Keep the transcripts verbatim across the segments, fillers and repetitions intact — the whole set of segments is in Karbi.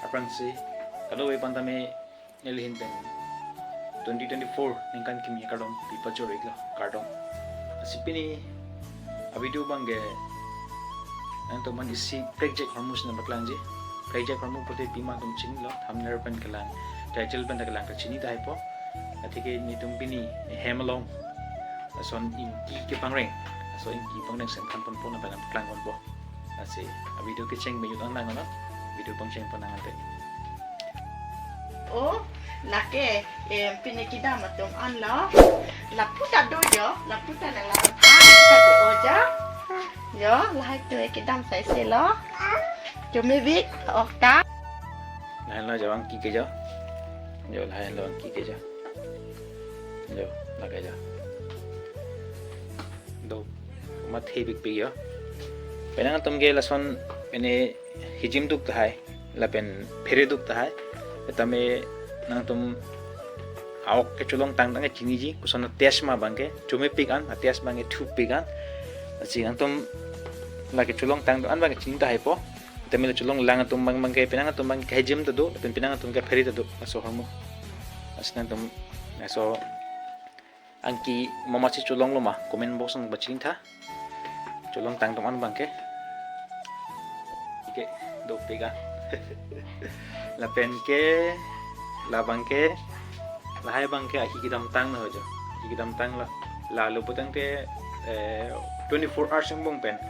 Aphrangsi kadokave aphan tame neli ahin pen twenty twenty-four ningkan kimi kardom pipajor-iklo, kardom. Lasi pini avideo abangke nangtum aphan isi prekjak ahormu si nangpaklangji. Prekjak ahormu pulote pima nangtum chinilo, thumbnail pen kelang, title pen kelang kachini tahai po. Athe ke nelitum pini hem along lason ingki kepangreng, lason ingki pangreng si nangthanponpo, nangpaklang ponpo. Lasi avideo kecheng pen jut an lang, video pangcheng pon nang ante. Oh, lake, em, pini kedam atum anlo. Lapu ta do jo, lapu ta nang lapu ta do oja. Jo, lahai tu kedam sai selo. Chomebik, ok ta. Lahai lo jo, ingki ke jo. Jo, lahai lo ingki ke jo. Jo, lake jo. Do, mathe bikpik jo. Penang atum ke lason pene hijim duk tahai, lapen phere duk tahai. Tame nangtum a-ok kecholong tang tang ke chiniji, koson a-taste ma abangke, chomepik an, a-taste abangke thupik an. Lasi nangtum lake cholong tang an abangke chini tahai po. Tame la cholong lang atum abang abangke, penang atum abangke hijim ta do, lapen penang atum ke phere ta do, laso ahormu. Lasi nangtum, laso ingki mama si cholonglo ma, comment box nang pachini tha. Cholong tang atum an abangke. Ingki dopik an. Lapen ke, la abangke, lahai abangke ahi kedamtang lo jo. Ahi kedamtang lo. Lalo putangte, eh, twenty-four hours angbong pen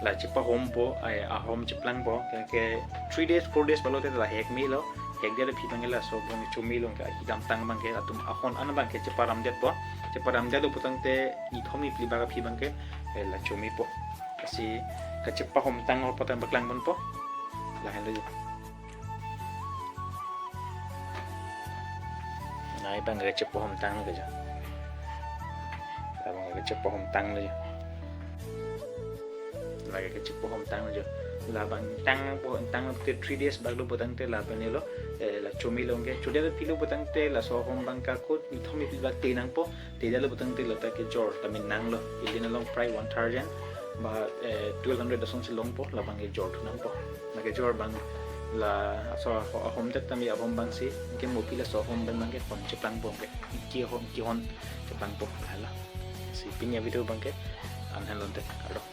la chepahompo, eh, ahom cheplangpo. Ke, ke three days, four days pulote la hek melo. Hekdet aphi abangke laso abang chomelo, ke ahi kedamtang abangke, latum ahon an abangke cheparamdetpo. Cheparamdetlo putangte nithom niphli bak aphi abangke, eh, la chomepo. Lasi kachepahomtang ahormu pu ta nangpaklang ponpo. Lahenlo jo. Lahai abangke chepahomtanglo jo. Lahai abangke chepahomtanglo jo. Lake kachepahomtanglo jo. La abang tangpo, tanglo te three days bak lo putangte la abang nelo, eh, la chomelo ke. Chodet aphi lo putangte laso ahom abangke kot nithom niphli bak te nangpo. Te detlo putangte la ta kejor tame nanglo. Ili along prai one thousand ba, eh, twelve hundred ason si longpo, la abangke jor thu nangpo. La kejor abang laso aho-, ahomdet tame ahom abang si, ke mo aphi laso ahom abang abangke hon cheplangpo ke. Ingki hon, ingki hon cheplangpo, hala. Lasi pini avideo abangke an henlo ante, kardom.